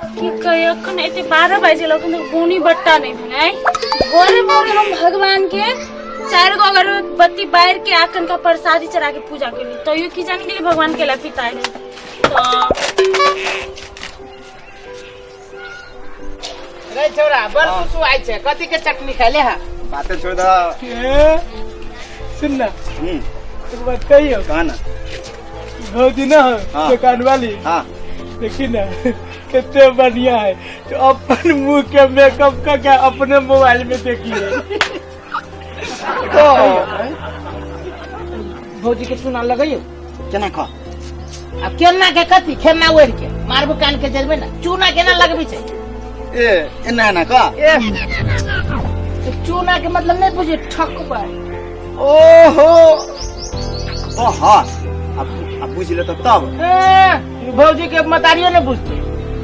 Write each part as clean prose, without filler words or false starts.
की कहियो, एखन एते 12 बाजि गेल, एखन तक बोनी बट्टा नहि भेलै। भोरे भोरे हम भगवान के 4 गो अगरबत्ती बारि के आ कनका प्रसादी चढ़ा के पूजा केली, तैयो की जानि गेली भगवान के ला पिता है। तऽ रे छौरा, बड़ सुसुआइ छै, कथी के चटनी खाइले हा? बाते छोड़ द। ए, सुन ना। एक बात कहियो। कहा ना। भौजी ना हो। हाँ। दुकान वाली। हाँ। देखी ना कितने बढ़िया है, तो अपन मुंह के मेकअप का क्या अपने मोबाइल में देखिए। तो भौजी के चूना लगैयो। केना खा? अब केना के कथी खेना ओढ़ के मारबो कान के जलबे ना, चूना केना लगबी छै? ए एना एना का? ए चूना के मतलब नहीं बुझे, ठकबा। ओहो तो हाँ, अब बुझ ले तो तब। ए, भौजी के मतारियो ने बुझते।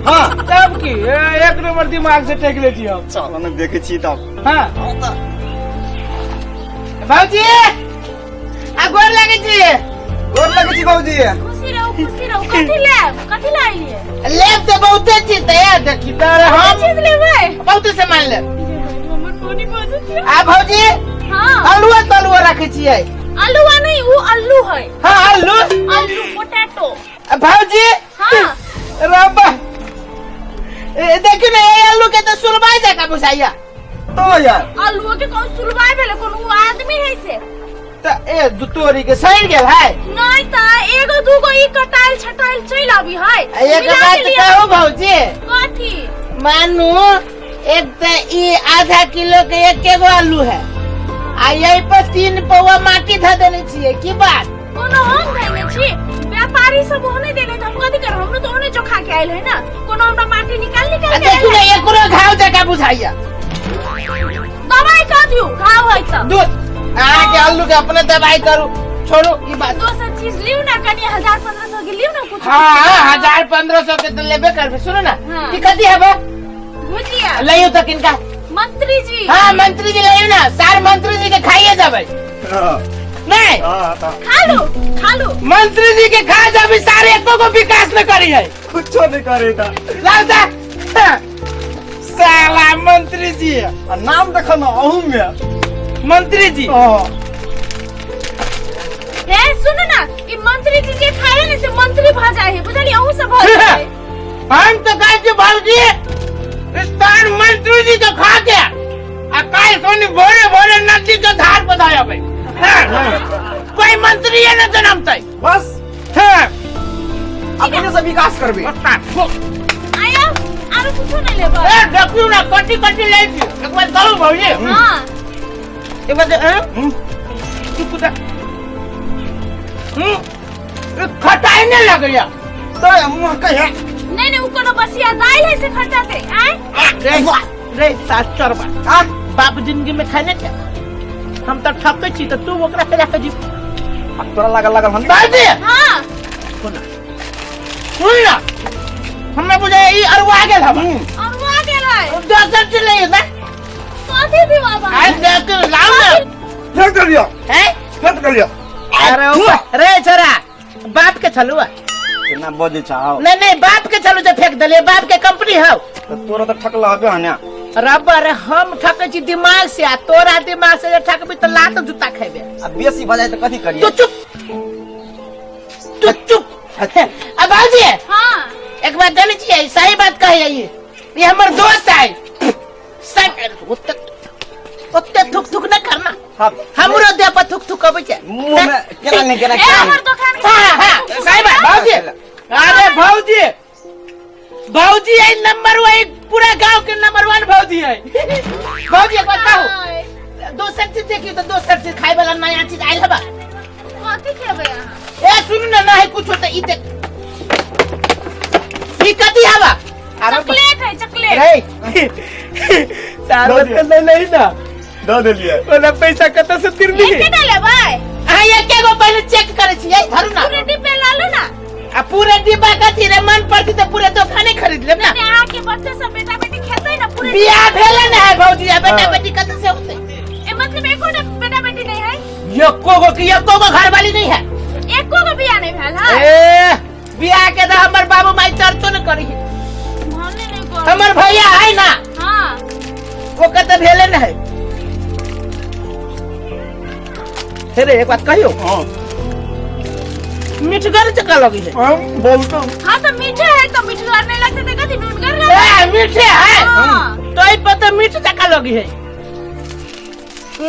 हाँ। तब की ए, एक नंबर दिमाग से टेक ले छी हम। चलो ना देखे छी तब। हाँ। हाँ तो। भौजी आ गोर लगे छी। गोर लगे छी भौजी। खुशी रहू, खुशी रहू। कथी लेब, कथी लाइलिए? लेब तो बहुते चीज त यार, देखी त अरे हम हम चीज लेबै, बहुते सामान लेब। हमर कोनी बजत छै। आ भौजी। हाँ। आलुआ तलुआ रखे छियै। आलुआ नहीं, वो आलू है। हाँ आलू। आलू पोटैटो। आ भौजी। हाँ। रब्बा। ए देखी ना, ए आलू के तो सुलबाई जाका बुझाइया। तो यार आलूआ के कौन सुलबाई भेले, कोन उ आदमी है से? त ए दू तोरी के सड़ गेल है। नहीं त एगो दूगो ई कटाइल छटाइल चलि आबी है। आ एक मिला बात के लिअ। कहू भौजी? कथी? मानू एक त ई आधा किलो के एक एगो आलू है, आ यही पर 3 पौआ माटी ध देने छियै, की बात? कोनो हम धैने छी, व्यापारी सब ओहने देने, त हम कथी करब? हमरो तो ओहने चोखा के आयल है ना, कोनो हमरा माटी निकाल निकाल आ के देखू आयल ना है। एकरो घाव जका बुझाइया। दवाई कह दियौ, घाव है त। दूध अहाँ के आलू के अपने दवाई करू, छोड़ू ई बात। दोसर चीज लिउ ना, कनी 1000-1500 के लिउ ना कुछ। हाँ, 1000-1500 के तो लेबे करबे। सुनो ना। हाँ। ई कथी हेबे? भुजिया। लइयो त किनका? मंत्री जी। हाँ मंत्री जी लइयो ना, सार मंत्री जी के खाइए जाबे। हाँ। नहीं। हाँ, हाँ। खा लो, खा लो। मंत्री जी के खा जाबे, सारे एको को विकास न करी है। कुछो नहीं करे ता। लाओ ता। हाँ। साला मंत्री जी। आ नाम देखो ना अहू में। मंत्री जी। हाँ। हे सुन ना, ई मंत्री जी जे खाए ने से मंत्री भ जाए है, बुझलिए? अहू सब भ जाए है। हम तो कहै छी भौजी, स्थान मंत्री जी के खा के आ काल्हि सोनी भोरे भोरे नदी के धार पर धऽ अबै। हाँ। कोई मंत्री है न जनमतै। बस। हाँ। अपने से विकास करबे। आया, आरो कुछो नहीं लेबै। ए देखियौ ना, कथी कथी लै छी। एक बार कहू भौजी। हाँ। एक बार हाँ? चुप जा। ई खटाई नहीं लगैया। तो मुँह कहिया। नहीं नहीं, उ कोनो बसिया दाइल है से खटाते। आय? रे, रे, सात चरबा। आ, बाप जिंदगी में खाने थे। हम तो ठकै छी, तो तू ओकरा के राख जी। आ तोरा लागल लागल हम। बाजी। हाँ। सुन। सुन ना। हमरा बुझाय ई अरुआ गेल हवा। अरुआ गेल है। दोसर चीज नहीं ना। कथी भी बाबा? आय देख लाओ ना। फेंक कर लियो। हैं? फेंक कर लियो। अरे रे छोरा, बाप के छलुआ। केना बजे छाओ? नहीं नहीं, बाप के छलु जे फेंक देलिए, बाप के कंपनी हौ। तो तोरा तो ठकला हबे हने। रब अरे हम ठकै छी दिमाग से, आ तोरा दिमाग से जे ठकबी त लात जूता खेबे। आ बेसी बजाय त कथी करिए? तू चुप, तू चुप। अब बाबूजी। हाँ। एक बात जानै छियै, सही बात कहै ये हमर दोस्त है। सही, ओते ओते थुक थुक न करना। हाँ। हमरो देह पर थुक थुक अबै छै। मुंह में केना नहीं केना ए, केना हमर दोकान के हाँ, हाँ, सही बात, बाबूजी। अरे भौजी, भौजी है नंबर 1, पूरा गांव के नंबर 1 भौजी है। भौजी एक बात कहू, दोसर चीज देखियो तो दोसर चीज खाए वाला नया चीज आयल हबा। कथी खेबै अहाँ? ए सुन ना, ना है कुछ होता ई देख, ई कथी हबा? अरे चॉकलेट है, चॉकलेट। रे सारा तो ले लही ना। दऽ देलियै। ओना पैसा कतऽ से तिरबी? एकेटा लेबै? अहाँ एके गो पहिले चेक करै छियै, धरू ना। पूरे डिब्बे ला लो ना। आ पूरे डिब्बा कथी रे, मन पड़ती तऽ पूरे दोकाने खरीद लेब ना। नहीं, अहाँ के बच्चा सब बेटा बेटी खेतै ना पूरे। बियाह भेलै ना है भौजी, आ बेटा हाँ। बेटी कतऽ से होतै? ए मतलब एको बेटा बेटी नहीं है? एको गो की एको गो घरवाली नहीं है। एको गो बियाह नहीं भेल है? ए बियाह के तऽ हमर बाबू माई चर्चो न करी। भने हमर भैया है ना। हाँ। ओकर तऽ भेले ने है। हे रे, एक बात कहियो? हाँ। मिठगर जकाँ लगे है। हम बोलता हूँ। हाँ तो मीठे है तो मिठगर नहीं लगते तो कथी नूनगर लगते? ए, मीठे है। हाँ। तो ई पर तऽ मीठ जकाँ लगे है।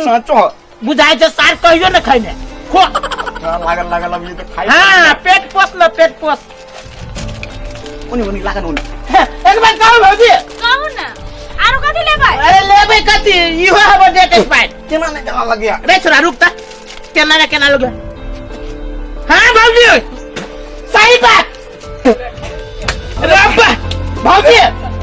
साचो। बुझाइ छै सार कहियो ने खैने। खो। लागल लागल अभी तो खाइ। हाँ, पेट पोस ल, पेट पोस। ओनी ओनी लागल ओनी। एक बात कहू भौजी? कहू ना, आरो कथी लेबै? अरे लेबै कथी, इहो हमर डेट एक्सपायर। केना ने केना लगे। रे छोरा रुक त, केना ने केना लगे। हाँ भौजी सही बात। रब्बा भौजी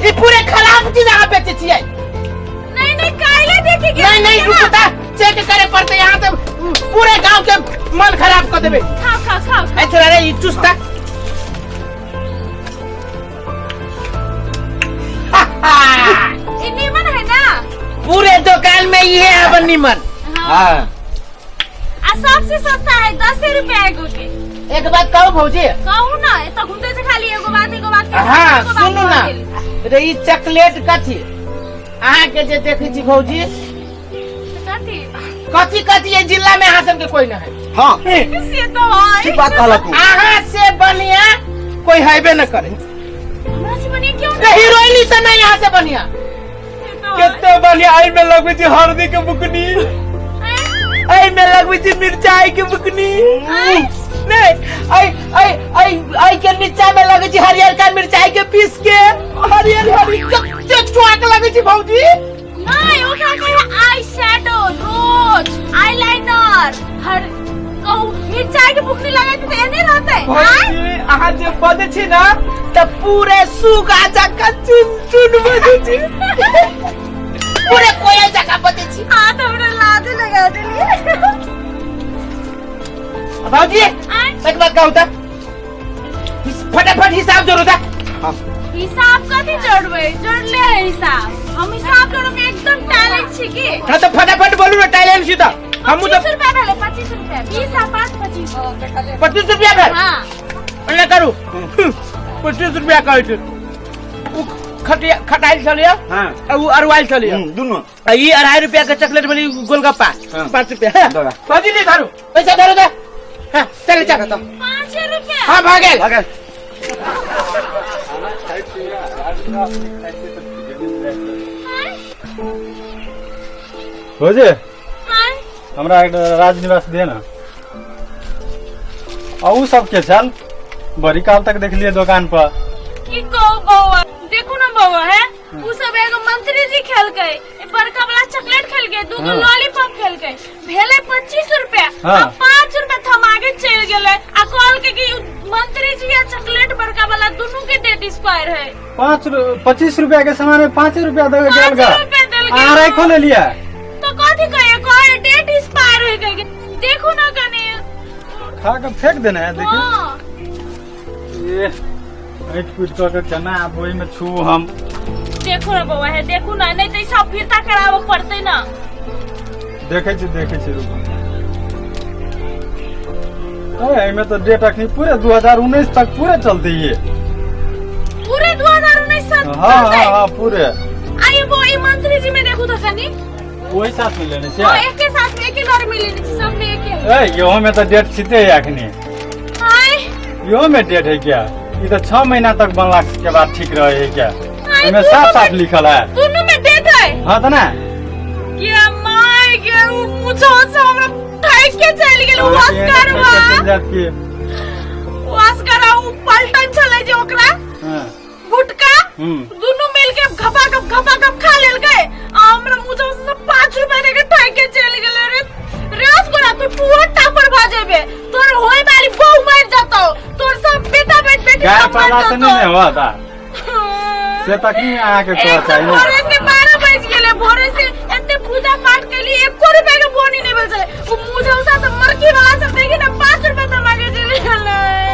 ई पूरे खराब चीज अहाँ बेचै छियै। नहीं नहीं काइले देखे के। नहीं नहीं रुकू त, चेक करे पड़ते। यहाँ तो पूरे गांव के मन खराब कर देबे। खाओ खाओ खाओ। ए छोरा रे, ई चुस्ता। ई नीमन है ना? पूरे दुकान में ये है अब नीमन। हाँ। आ सबसे सस्ता है 10 रुपया एगो के। एक बात कहू भौजी? कहू ना, ए तो घूमते से खाली एगो बात एगो बात। हाँ सुनू ना रे, ई चॉकलेट कथी अहाँ के जे देखै छी भौजी? कथी कथी कथी ये जिला में अहाँ सबके कोई न है। हाँ से तो है। ठीक बात कहला तू। अहाँ से बढ़िया कोई हैबे न करे। हमरा से बढ़िया क्यों? रे हीरोइनी से नहीं, यहाँ से बढ़िया। कितने बढ़िया। आई में लगबै छी हल्दी के बुकनी, आई में लगबै छी मिरचाई के बुकनी, नहीं आई आई आई आई के नीचा में लगै छी हरियर का मिरचाई के पीस के हरियर हरियर कते चुआक लगै छी भौजी। नहीं ओकरा कहे आई शैडो, रोज आईलाइनर, हर कहू मिरचाई के बुकनी लगाई तो एने रहते। भौजी अहाँ जे बजै छी ना त पूरे सुगा जका चुन चुन बजै छी, पूरे कोयल जका बजै छी। हां तो हमरा लाज लगा देलिए। भौजी एक बात कहू त, फटाफट हिसाब जोड़ू त। हिसाब कथी जोड़बै? जोड़ले है हिसाब। हम हिसाब जोड़े में एकदम टैलेंट छी की। हाँ तो फटाफट बोलू ना, टैलेंट छी त। हमहू तो 25 रुपया भेलै, 25 रुपया, 20 आ 5 25। 25 रुपया भेल? हाँ। एना करू, 25 रुपया कहै छी। उ खटिया खटाइल छलियै। हाँ। आ उ अरुआइल छलियै। दुनू। आ ई 2.5 रुपया के चॉकलेट भेलै गोलगप्पा। हाँ। 5 रुपया। दौड़ा। भौजी ले धरू, पैसा धरू दे। हाँ चल चल। 5 रुपया। हाँ भागल। भागल। भौजी हमरा एकटा राजनिवास दे ना। आ उ सब के छल बड़ी काल तक देखलिए दुकान पर। की कहू बौआ, देखू ना बौआ है, उ सब एगो मंत्री जी खेलकै, बड़का वाला चॉकलेट खेलकै, दूगो लॉलीपॉप खेलकै, भेलै 25 रुपया। हाँ। आ 5 रुपया थमा के चलि गेलै आ कहलकै कि मंत्री जी आ चॉकलेट बड़का वाला दुनू के डेट एक्सपायर है। 25 रुपया के सामान में 5 रुपया दे 5 गेल। रुपया देलकै। अहाँ राखो ले लिया तो कथी कहिए, कहे डेट एक्सपायर हो गई। देखू ना कनी खा के फेंक देना है। देखिए हाँ। ये ऐट कूट कऽ के केना आब ओहि में छू हम। देखू ना बौआ है, देखू ना, नहीं तो सब फिरता कराबऽ पड़तै ना। देखै छी देखै छी रुकू। अरे एहिमे तो डेट अखनी पूरे 2019 तक पूरे चलते ये। पूरे 2019 तक? हाँ हाँ हाँ पूरे। आई वो ई मंत्री जी में देखू तो कनी वही साथ में लेने हां, एक के साथ में एक ही घर में लेने छी, सब में एक ही। ए यो में तो डेट छिते है अखनी। हाय यो में डेट है क्या? ई तो 6 महीना तक बनला के बाद ठीक रहे है क्या? एमे साफ साफ लिखल है। दोनों में डेट है। हाँ तो ना के my के उ मुछो से हमरा ठैक के चलि गेल। उ ऑस्कर ऑस्कर उ पलटन छलै जे ओकरा। हां गुटका दोनों मिल के घपा घप घपा घप खा लेलकै आ हमरा मुछो से 5 रुपया दे के ठैक के चलि गेल। रे रेस गोरा तू टूट टापर भ जेबे, तोर होय वाली बहु मर जतौ, तोर सब बेटा बेट बेटी गाय सब मर पाला से जतौ। नहीं हुआ था से तखनी अहाँ के कहऽ एक चाही ने। भोरे से 12 बज गेलै, भोरे से एते पूजा पाठ केली, एको रुपया के बोनी नहीं भेल छलै। उ मुझौसा सब मरकी वाला सब देखी ना 5 रुपया त मांगे चलि गेलै।